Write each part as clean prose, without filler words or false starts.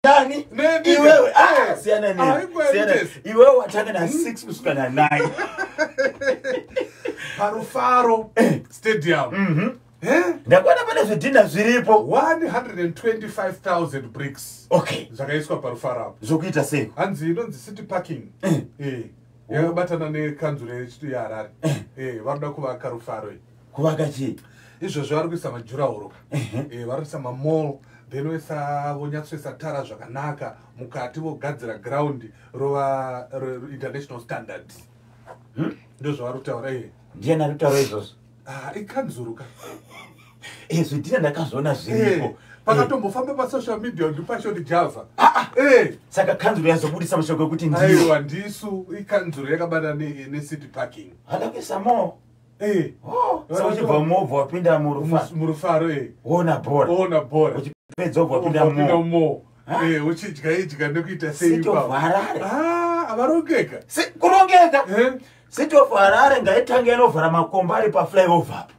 Nani? Neni. Iwewe ah, Eh. siyana Ah, neni. ingwe Siyana. yetese. Iwewe watanga na 6 kusvika na 9. Parufaro Stadium. Eh? Ndakuona pane zvidhina zviripo. 125,000 bricks Okay. zvakaiswa parufaro apo. Zvokuita seiko? Hanzi inonzi city parking. Eh. Yakabatana nekanzuro yeHarare. Eh, varikuda kuvaka Rufaro iyi. Kuvaka chii? Izvozvo vari kuisa majurahoro. Eh, vari kuisa mamall, then voisa vonyatsoisa tara zvakanaka mukati, vogadzira ground rova international standard. Ndozvavari kutaura, eh. Ndiani ari kutaura izvozvo? Ah, ikanzuru ka. Eh, zvidhina ndakazviona zviripo. Eh, pakatombofamba pasocial media ndiPassion Java. Ah, Eh. Saka kanzuro yazobudisa mashoko ekuti ndiyo. Aiwa, ndisu, ikanzuro yakabata necity parking. Hada kuisa mo. Eh. Oh, saka uchibva movha wapinda murufaro. Murufaro, eh. Wona bhora. Ona bhora. Uchipedza wobva wapinda Wapinda mo. mo. Eh, uchidya idya nekuita sei City of ipapo. Harare. Ah, avarongeka. Kurongeka. Eh? City of Harare ngaitange yanovhara makomba ari paflyover apo.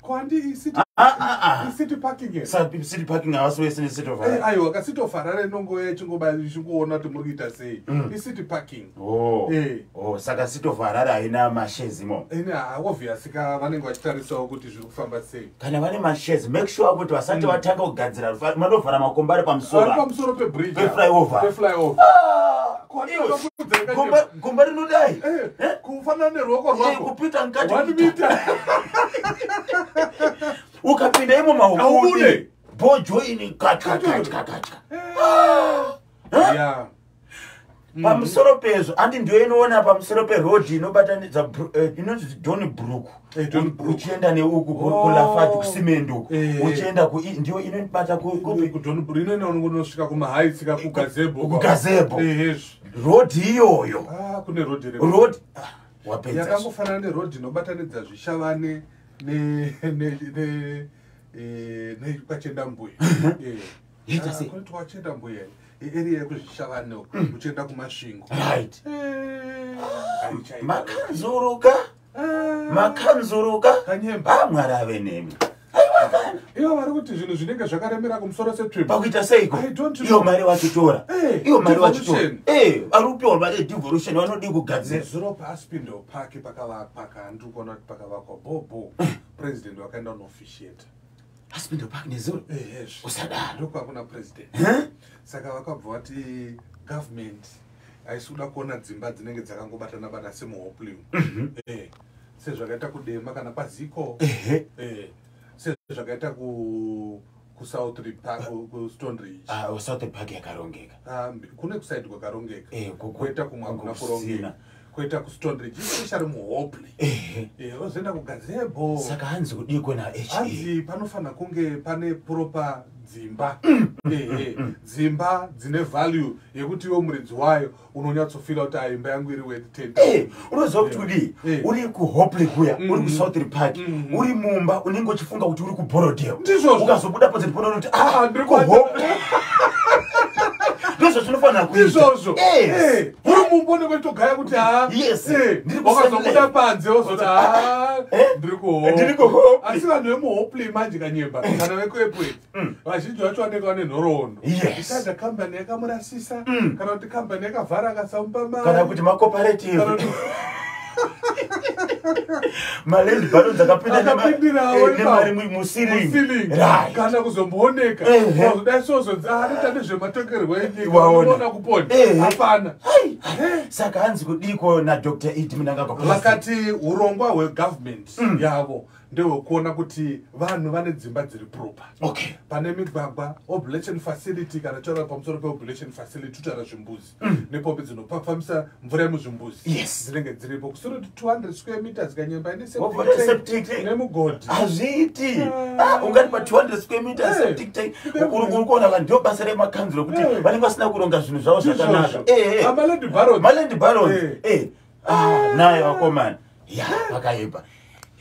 Kwandi icity Ah, ah, ah. icity parking here. City parking havasi wese necity of Eh, Harare. aiwa, ka City of Harare inongouya ichingoona kuti muri kuita sei. Icity parking. Oh. Eh. Oh, saka City of Harare haina mashares imomo. Ine, obvious ka, vanenge vachitarisawo kuti zviri kufamba sei. Kana vane mashares, make sure kuti vasati vatanga kugadzira vanovhara makomba ari pamusoro. Ari apo. pamusoro pebridge. Peflyover. Peflyover. Ah, Kwandi iwe, ndakakudza gomba rinodai. Eh, Eh? kufanana neruoko Eh, rwako. kupita mukati. 1 meter. Ukapinda imo Haubude. maubude. Bojoini katya katya katya. Yeah. Pamusoro pezvo, andi ndiyo inoona pamusoro perodhi inobatanidza inonzi Don Brook. Eh, Don Brook. Uchienda neuku Oh. kuLafarge, kusimende uku. Eh. Uchienda ku ndiyo inobata kupi? Kudoninounosvika kumaheights ka, kugazebo. Kugazebo. Ehezvo. Rodhi iyoyo. Ah, kune rodhi re Road ah, wapedza. Yakangofanana nerodhi inobatanidza Zvishavane nekwaChendambuya. Yaita sei? Kunoti kwaChendambuya, iarea yekuZvishavane uko uchienda kuMasvingo. Right. Eh, haichaita. Makanzuruka. Ah, Makanzuruka. Kanyemba. Ah, Mwari ave nemi. Aiwa kana. Ivo vari kuti zvinhu zvinenge zvakaremera kumusoro setsvimbo. Pakuita seiko? I don't know. Iyo mari vachitora. Eh, Iyo mari vachitora. devolution. Eh, vari kupiwa mari yedevolution, vanodi kugadzira. Nezuro paAspindale Park pakavakwa, handiri kuona kuti pakavakwa bhobho, president vakaenda kunoofficiata. Aspindale Park nezuro? Ehezvo. Usadaro. Ndokwakuna president. Eh? Saka vakabva vati government haisi kuda kuona dzimba dzinenge dzakangobatana bata semuHopley, eh, sezvakaita kuDema kana kwaZiko. Ehe. Eh, sezvakaita kuSouth Park, kuStone Ridge. Ah, South Park yakarongeka. Ah, kune kusaidi kwakarongeka. Eh, Koita kumwe hakuna kusina. kurongeka. Koita kuStone Ridge, especially muHopley. Ehe. Eh, ozoenda kugazebo. Saka hanzi kudiko na HE? Hanzi panofanira kunge pane proper dzimba. Ehe, dzimba dzine value yekuti iwe muridzi wayo unonyatsofila kuti aimba yangu iri worth 10. Eh, unoziva kuti kudii? Eh. Uri kuHopley kuya, uri kuSouth Park, uri mumba unenge uchifunga kuti uri kuBorrowdale. Ndizvozvo. Ukazobuda panze ndipo unoona kuti ah, Ah, ndiri kuHopley. Ndizvo zvinofanira kuita. Izvozvo. Yes. Eh, uri mumba unenge uchitogaya kuti ha. Yes. Eh, Ndiri wakazobuda kuSandlane. panze wozoti ha, Eh? ndiri kuHopley. Ndiri kuHopley. Asi vanhu vemuHopley manje, Kanyemba, kana vekuEpworth, vazhinji vacho vanenge vane nhoroondo. Isaida kambani yakamurasisa, kana kuti kambani yakavhara akasamupa mari. Kana kuti macooperative. Kana kuti- Maland barons akapinda Akapindirawo nemari ipapo. muceiling. Muceiling. Right. Kana kuzombooneka. Ehe. Wazodai sozonzi anoita nezvematongerwo enyika. Waona. Unoona kupona Ehe. hapana. Hai. Saka hanzi kudiko naDr Ed Mnangagwa? Vakati urongwa hwegovernment yavo ndehwekuona kuti vanhu vane dzimba dziri proper, pane migwagwa, ablution facility. Kana taura pamusoro peablution facility, totaura zvimbuzi nepombi dzinofambisa mvura yemuzvimbuzi. Dzinenge dziripo kusoro kuti 200 square meters, Kanyemba, ine Wovhura septic septic tank tank. nemugodhi. Hazviiti. Ah, ungati pa200 square meters septic tank. Uri kuona ka, ndio basa remakanzuro kuti vanenge vasina kuronga zvinhu zvavo zvakanaka. Ndizvozvo. Eh, eh. Amaland barons. Maland barons. Eh. Eh. Ah, nayo vakomana ya vakaipa.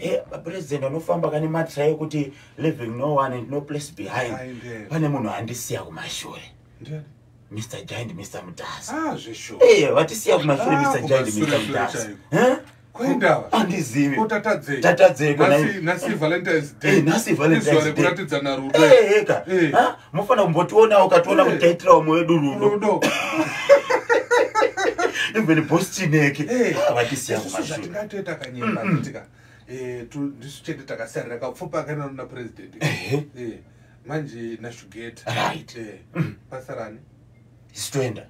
Eh, president anofamba kane matra ekuti "Leaving no one and no place behind." Behind, eh. Pane munhu andisiya kumashure. Ndiani? Mr Giant, Mr Mutasa. Ah, zveshuwa. Eh, vatisiya kumashure. Ah, Mr Giant, kumashure Mr Mutasa. chaiko. Eh? Koindava? Andizivi. Ko tatadzei? Tatadzeiko? Nhasi Valentine's Day. Nhasi Valentine's Izuva Day. rekuratidzana rudo. Eka. Mufanira kumbotionawo, ukationa kuti taitira umwe wedu rudo. Rudo. Even bostineke vatisiya Isusu kumashure. zvatingatoita, Kanyemba, handitika ndisu chete takasarira kapfupa akaenda na president. Manje nashugeta. Pasarani. Isu toenda.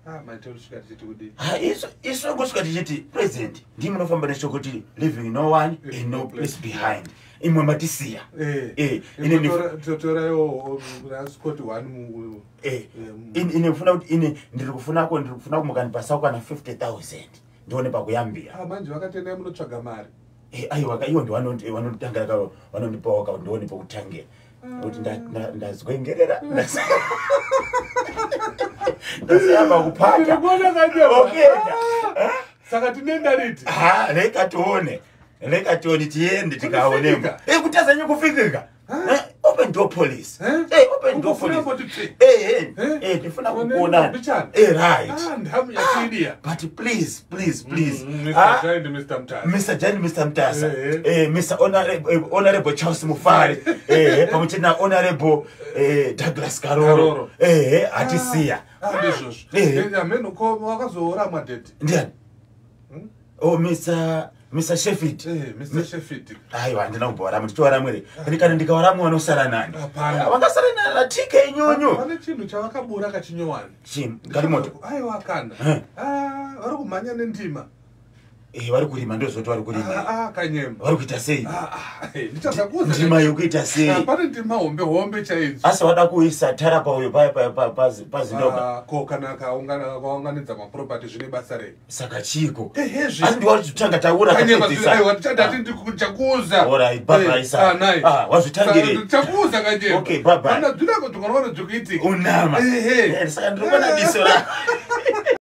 Ah, maite kusvika tichiti kudii? Ha, isu kusvika tichiti, "President, ndimi munofamba neshoko kuti leaving no one and no place behind. Imwe matisiya." Totorayo rascot one mu Ine kufuna kuti ine ndiri kufuna kumukandipasa kwana 50,000 ndione pakuyambira. Ah, manje vakatendai munotsvaga mari. Aiwa ka, iwo ndivanonditangira, vanondipawo ka, ndione pekutangira kuti ndazwengerera, ndasiyamba kupata. Ndikuona, Kanyemba. Okenda. Saka tinenda riti? Ha, reka tione, reka tione, tiende tikaonemo. Kunofikika? Kutazanye kufikika. Open door policy. Open door Kungofuna policy. mboti tse. Tifuna Kuoneni kukuonana. mbichana. Right. Ah, ndamu yatiidia. But please, please, please. Mr. Ah, Giant, Mr. Mutasa. Mr. Giant, Mr. Mutasa. Mr. Honorable Charles Mufari pamwe chete naHonorable Douglas Karoro. Karoro. Hatisiya. Ah, ndizvozvo. Ameno ko wakazoramwa daddy? Ndiani? Oh, Mr. Sheffield. Mr. Sheffield. Aiwa, handina kumbowaramwa. Ndichiwaramwere ende kana ndikawaramwa vanosara nani? Hapana. Vangasara na TK Nyunyu. Pane chinhu chavakabura kachinyowani. Chii? Galimoto? Aiwa, kana. Ah, vari kumhanya nendima. Vari kurima, ndozvoti vari kurima. Ah, ah, Kanyemba. Vari kuita sei? Ah, ah, ndichazakuudza. Ndima yokuita sei? Ah, pane ndima hombe hombe chaidzo. Asi vada kuisa tara pauyo pazindoga. Ah, ko kana kaunganidza maproperty, zvine basa rei? Saka chiko? Ehezve. Asi ndiwatanga taura. Kanyemba. Tapedzisa. Aiwa, ndati ndichakuudza. Alright, bye bye, sir. Ah, wazvitangirei? Ndichakuudza, Kanyemba. Okay, bye bye. Kana dzvinako tikaona dzikuitika. Unama. Ehe. Saka ndiri kuona diso ra